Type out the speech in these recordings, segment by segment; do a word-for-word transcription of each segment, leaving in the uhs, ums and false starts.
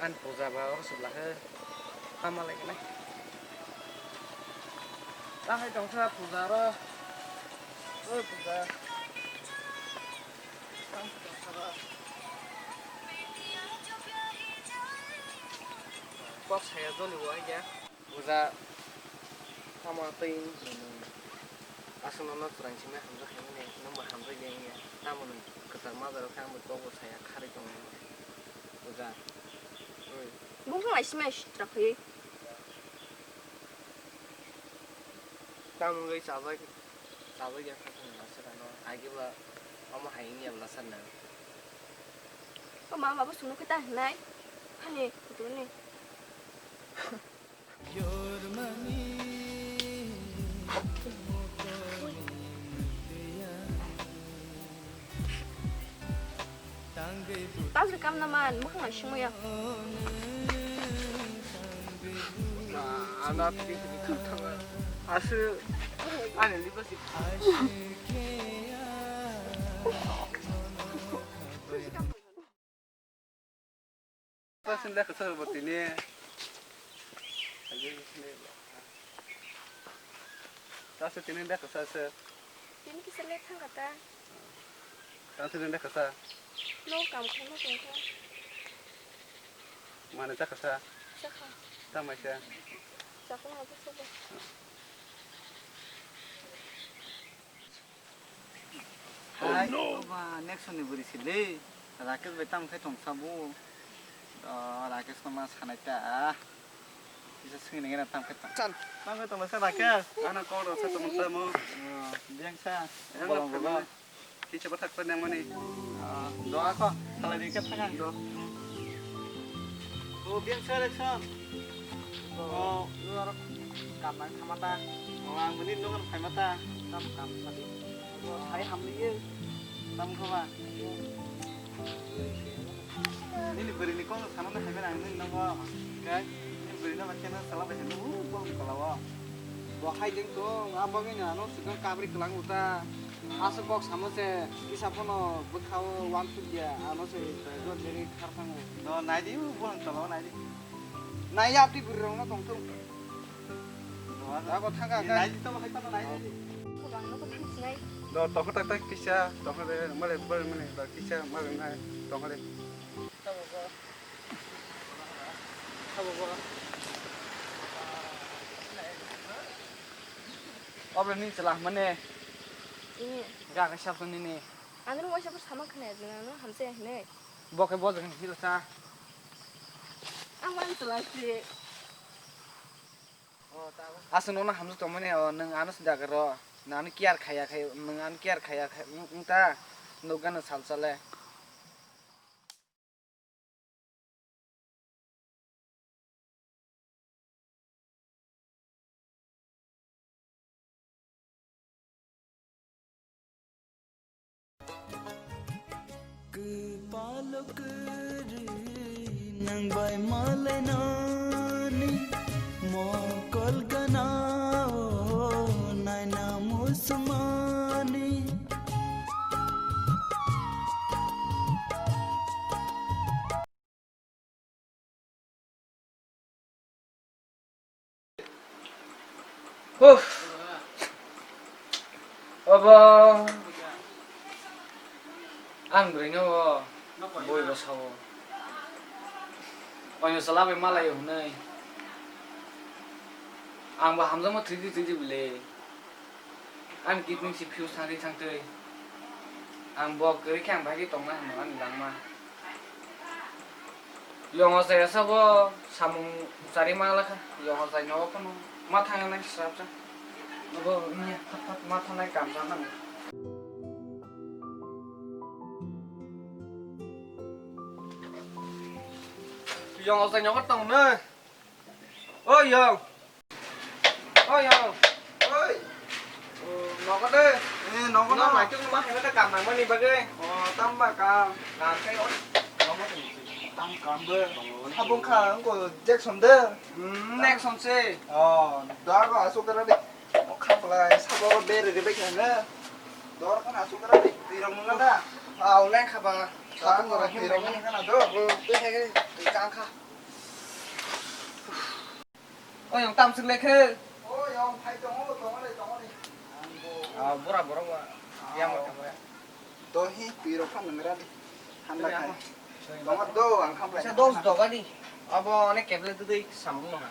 Ani puja ba oro se bwla khe tamo lai khe nai. Ta hai tong kha puja ro. Oi puja. Tamo tong kha ba. Kok saya joli bo ai ya. Puja tamo twi nwng aswk nono chwrangsingwi hamjak khaimani, nwngbo hamjakya wngya. Tamo nwng kwtal majaro khe, angbo kok bo saya kharwi tongo. Puja. Oi. Bumung lai sima sitra khe. Tamo wngwi chajak, chajak ya kha khwna lasarano. Agi ba omo hai wngya lasarna. O ma baba sunu khe ta hinai. Hani kutuni. Tangwi kam na man, mukhang ai sungya. Ana twi twi kha thang. Asu ani liba si. Tasin da kasar batini. Tasin tini da kasar se. Tini kisa le thang kata. Tasin da kasar. No kam khaima tongkha. Mane ta kasar. Sakha. Tamaisa. Sakha ma busa. Hai, oba, next ni bwrwi si le. Rakesh bai tamo khe tong sa bo. O, Rakesh no ma sanai ta. Kisa swngwi nang tam khe tong. Chan. Tam khe tong sa Rakesh. Ano kok rok sa tong sa mo. O, biyang sa. Yang bolong rok bolong. Kisa bathak sa nang mani. O, doa ko. Salai di khe thang ang. Do. O, biyang sa Rakesh. O, o, aro kam nang thama ta. O, ang bini nogo phai ma ta. Tam kam sadi. O, hai hamliye. Tam khama. Nini bwrwi ni kok sana na hai mani ang nini nogo. Kai? Nini bwrwi no ba khe na sala bai sa, o, bol kola o. Bo hai jeng tong, a bagwi no ano swkang kabri kwlang uta. Aswk kok samo se, kisa phano bwkha o uansuk ya, ano se graduate degree khar thango. No, nai di, o, bol kola o, nai di. Nai ya, abdi bwrwi rok no tong thung. Doa, doa. Ako thangka, nai di, to hai phano nai di. Kwbang no kwthang sinai. Do, tokho tak tak kisa, tokho de, male bwrwi mane, ba kisa, male nai, tokho de. Obo ni chwla mane. Ini. Ga ga sap ni ni. Andro waisa por sama khne jina no hamse hne. Bo khe bo jang hil sa. Ang man chwla si. Aswk nono hamjak tongmani, o, nwng ano se dagar ro, nwng ano care khaya khai, nwng ano care khaya khai, wng, wng ta, nukgano sal sale. Kwpalo kwrwi nang bai malainani mokol gana o naina musmani. Uff. Obo. Ang bwrwi no o. Boi bo sao. Oino chwla bai malai hwnwi. Ang bo hamjakma thwidi thwidi bwle. Ani kidney se fuse thangtwi thangtwi. Ang bo kwrwi khe ang bai khe tongna hwnwi ani langma. Yong o chaya sabo samung chari ma lakha. Yong o chai nogo phano ma thang nai srapsa. Nogo wngya thap thap ma thanai kam cha nang. Yong o chai nogo tong nai. O yong. O yong. Oi. O, nogo de. Eh, nogo no. Naituk ma hai mata kam nang mani bagwi. O, tamba kam. Kam kai o. Nogo de. Tam kam be. Habung kha, angko Jackson de. Hmm, Jackson se. O, da go asu kara de. O kha pala, sabo bere de be kha na. Dor kana asu kara de. Tirong nang da. A, online kha ba. Sabo kara tirong nang kana do. Hmm, tu hai kare. Tang kha. Oyong tam swk lekhe. Oyong phai tongo, tongo de, tongo de. Ah, bura borok wa. Yang wa kamera. Dohi twi rok phan nang radi. Handa khai. Tongo do ang kham lai. Sa dos doga di. Abo onek keble tu dei samung no.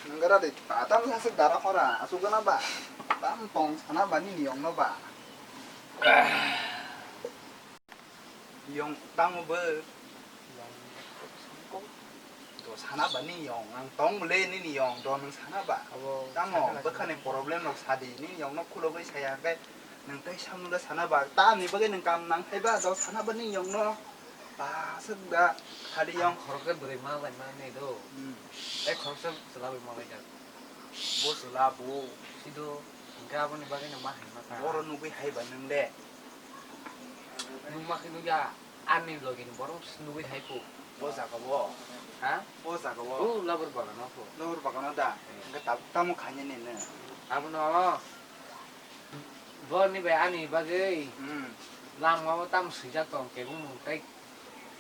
Nang radi. Tam sa sik dara khora. Asuk gana ba. Tam tong sana ba nini yong no ba. Yong tamo bo. Do sana ba ni yong, ang tong bole nini yong, do nang sana ba. Abo tamo sana ba bwkhani problem rok sadi, nini yong no khulogwi saya khe, nang tei samno da sana ba, ta ni bagwi nang kam nang hai ba, do sana ba ni yong no. Ba suk da, sadi yong. Khorok khe bwrwi ma lai ma ni do. Hmm. Tei khorok se chwla bai ma lai jak. Bo chwla bo. Sido, hingke aboni bagwi no ma hai ma ka. Boro nugwi hai ba nang de. Nung ma khe nugya, ani logi ni borok nugwi hai phu. Bo jaga bo. Ha? Bo jaga bo. O labur bagano phu. Labur bagano da. Hmm. Hingke tab-, tamo khainani nw? Abono, bo ni bai ani bagwi. Hmm. Lamao tamo swijak tong, kebung mung tei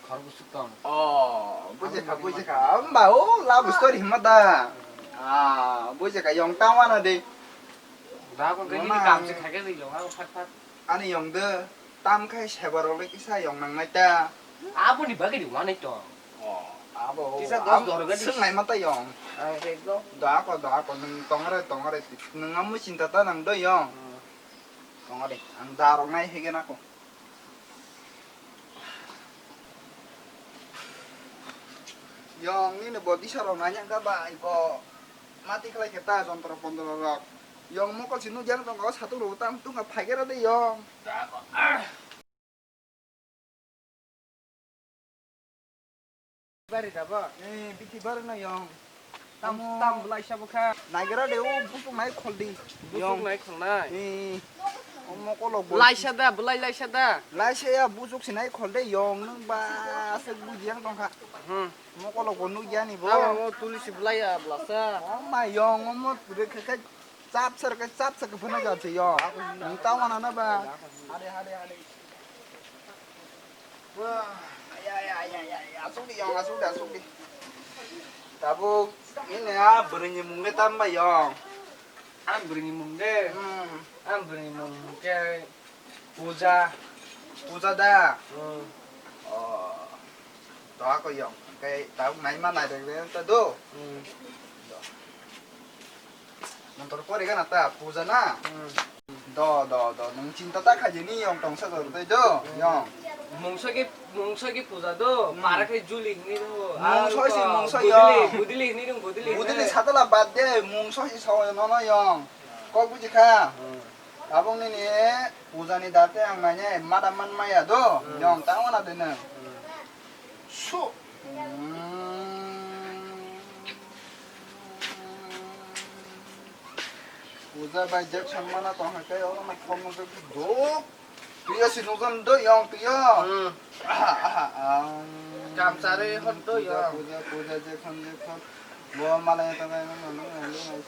khor bwswk tong. Oh, bujikha, bujikha. Hamba o love story hima da. Ah, bujikha, yong tamo ano de. Da kon ke nini kam se khaikhe rilo, ha, phat phat. Ani yong de. Tam khai seba rok le kisa yong nang nai ta. Abo ni bagwi di wanai to. Oh, abo. Kisa dos dor ga di. Swngnai ma ta yong. Ah, ekdom. Da ko, da ko, nung tongare, tongare. Nung amu chinta ta nang do yong. Hmm. Tongare. Ang da rok nai hege na ko. Yong nini bo disa rok nai yang ka bai ko. Mati khlai khe ta jontro pondro rok. Yong mokol si nukjak tongkha, o satung rok tang tungkha, phaikhe rw de yong. Bari da bo? Eh, bithi bari no yong. Tam, tam bwlai sabo kha. Naigra de o busuk nai khol di. Busuk yong. Nai khol nai. Eh, o mokol rok bo. Laisa da, bwlai laisa da. Laisa ya busuk si nai khol de yong, nung ba aswk buji yang tongkha. Hmm. Mokolok bo nukya ni bo. Abo mo tuli si bwlai ya bwlasa. O ma yong, omo rwkha khe chap sar khe chap sar khe phano ja se yong. Nung ta wana na ba. Hade, hade, hade. Wah, ya, ya, ya, ya, ya. Asuk di yong, asuk di, asuk di. Tabuk ini ya, bwrwini mung le tam ba yong. Ang bwrwini mung de. Hmm. Ang bwrwini mung khe Puja. Puja da? Hmm. Oh. Doa ko yong. Khe tabuk naima nairok de ta do. Hmm. Do. Montor pori gana ta puja na? Hmm. Do, do, do. Nung chinta ta khaji ni yong tong sa do tei do. Hmm. Yong. Mungsa ki, mungsa ki puja do. Hmm. Para khe juli ni do. Mungsa si mungsa budili, yong. Budili ni do, budili. Budili satala bad de, mungsa si sao no no yong. Kok buji kha? Hmm. Tabuk nini puja ni date ang nainai mada man maya do, hmm, yong tang wana de nang. Hmm. Su. Hmm. Puja bai jek san mana tong hai kai oro na khom no do. Tuya si nukjam do yong tuya. Hmm. Aha, aha, ah. Kamchari hot do puja, yong. Puja, puja, jek san, jek san. Bo malai ta kai nang nang nang nang nang.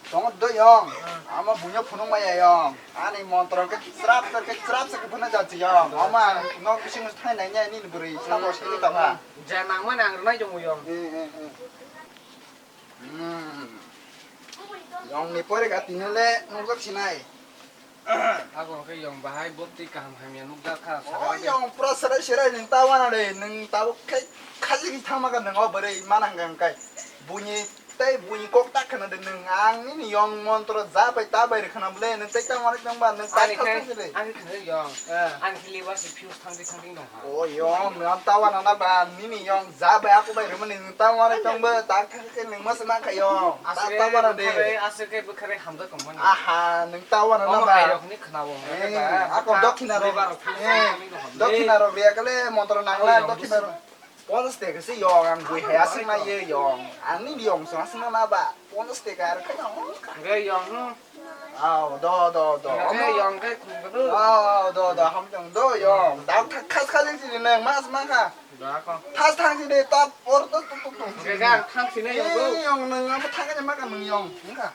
Tongo do yong. Hmm. Ama bunya phunuk maya yong. Ani montro ke srap srap ke srap srap ke phunuk jati yong. Ama nok bising thai nai nai ni bwrwi sabo sini ta ha. Ja nang ma nang rwnai jong yong. Eh, eh, eh. Hmm. Yong ni pore ka tini le nukjak sinai. Abo khe yong bahai botwi kaham hamya nukjak kha. O saka de. Yong pura serai serai nung ta wana de, nung tabuk khai khaji ki thama ka nung o bwrwi manang gang kai. Buini tei buini kok ta khana de nung ang nini yong montro ja bai ta bai rwkhana bwle nung tei ta wana nung ba nung ta ani kha khe, kha de. Ani khe yong. Eh. Ani khe liver se fuse thangdi thangdi nung ha. O yong, nung ta wana na ba nini yong ja bai aku bai rwmani nung ta wana tong ba ta kha khe nung mas ma kha yong. Ta ta wana de. Aswk khe bwkhare hamjak tongmani. Aha, nung ta wana na ba. Omo hai rok ni khna bo. Eh, ako dokhina rok. Eh, dokhina rok ya kale montro nangla dokhina rok. Ponchas taka se yong ang bui hai aswk na ye yong. Ang ni yong so aswk na ba. Ponchas taka ar kha yong. Ge yong. Aw, do, do, do. Ge yong ge khum ge do. Aw, do, do, ham yong do yong. Dam thak khas khas si nang mas ma kha. Da ko. Thas thang si de tap or to to to to. Ge ga thang si ne yong do. Yong nang am thang ne ma ka nang yong. Nang kha.